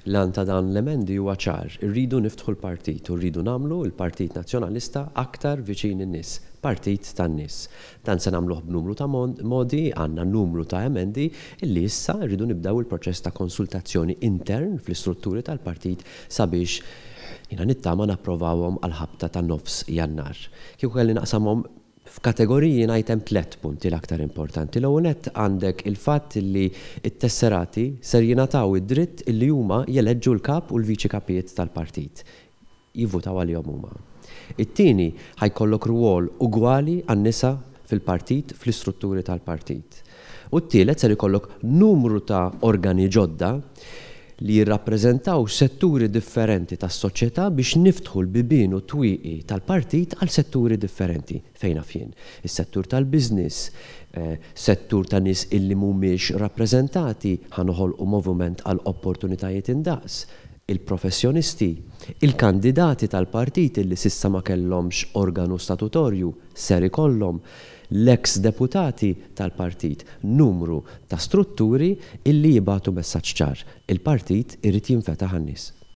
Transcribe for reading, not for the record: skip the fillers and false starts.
L-għan ta' dan l-emendi huwa ċar, irridu niftħu l-partit u rridu nagħmlu l-Partit Nazzjonalista aktar viċin in-nies, partit tan-nies. Dan se nagħmluh b'numru ta' modi, għandna numru ta' emendi illi issa rridu nibdew il-proċess ta' konsultazzjoni intern fl-istrutturi tal-partit sabiex jiena nittama napprovawhom għall-ħabta ta' nofs Jannar. Kieku kelli naqsamhom f'kategoriji ngħid hemm tlett punti l-aktar importanti. L-ewwel nett għandek il-fatt illi t-tesserati ser jingħataw id-dritt illi huma jeleġġu l-kap u l-viċi kapijiet tal-partit. Jivvutaw għalihom huma. It-tieni, ħa jkollok rwol ugwali għan-nisa fil-partit, fl-istrutturi tal-partit. U t-tielet, ser ikollok numru ta' organi ġodda li jirrappreżentaw setturi differenti tas-soċjetà biex niftħu l-bibien u t-twieqi tal-partit għal setturi differenti, fejn naf jien, is-settur tal-business, settur ta' nies illi mhumiex rappreżentati, ħa noħolqu moviment għal opportunitajiet indaqs, il-professjonisti, il-kandidati tal-partit illi s'issa ma kellhomx organu statutorju ser ikollhom, l-eks deputati tal-partit, numru ta' strutturi illi jibagħtu messaġġ ċar, il-partit irid jinfetaħ għan-nies.